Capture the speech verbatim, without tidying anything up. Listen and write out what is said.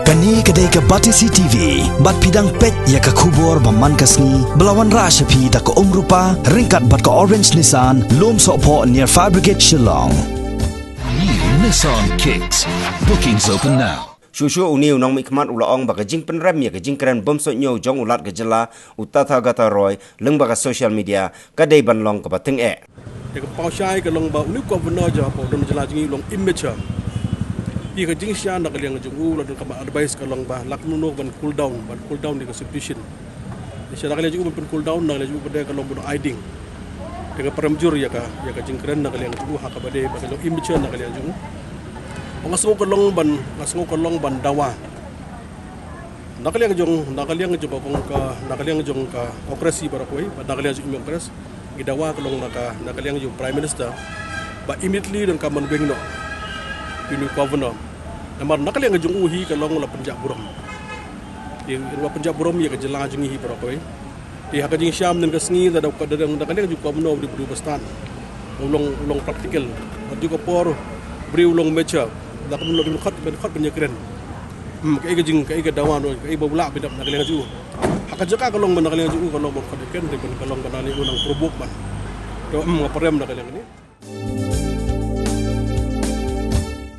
Kane ka dei ka Batesi T V, bad phi dang peit ïa ka khubor ba man ka sngi, ba la wanrah sha phi da ka Umrupa, ryngkat bad ka Orange Nissan, Lumsohphoh near Fire Brigade Shillong. New Nissan Kicks. Bookings open now. Shuh shuh une u nongmihkhmat u la ong ba ka jingpynrem ïa ka jingkren bym suidñiew jong u Lat ka jylla, u Tathagata Roy, lyngba ka social media, ka dei ban long kaba tyngeh. Te ka paw shai ka long ba une u Governor jong ka jylla jong ngi u long immature. Te ka jingshisha na ka liang jong u la don kaba advice ka long ba la kumno ban cool down, ban cool down ïa ka situation. Te sha na ka liang jong u ban pyn cool down, na ka liang jong u ka dei ka long ban ai ding. Te ka pynrem jur ïa ka, ïa ka jingkren na ka liang jong u ha kaba dei ba ka long immature na ka liang jong u. Nga sngew ka long ban, nga sngew ka long ban dawa. Na ka liang jong, na ka liang jong ka kong ka, na ka liang jong ka Congress hi baroh kawei, bad na ka liang jong Congress, ngi dawa ka long na ka, na ka liang jong Prime Minister, ba immediately don ka ban weng noh ïa une u Governor. Namar na ka liang jong u hi ka long la pynjah burom. Te la pynjah burom ïa ka jylla jong ngi hi baroh kawei. Te ha ka jingshisha mynne ka sngi da, da, da, da ka liang jong u Governor u dei u briew ba stad. U long, u long practical. Bad ha ka por u briew u long mature. Da ka mynno u dei ban khot, ban khot ban ïakren. Hmm, kaei ka jing, kaei ka dawa noh, kaei ba u lah ban dap na ka liang jong u. Ha ka jaka ka long ba na ka liang jong u ka long ban khot ïakren, te ban ka long ba na liang u nang provoke ban. Te, hmm, nga pynrem na ka liang kane.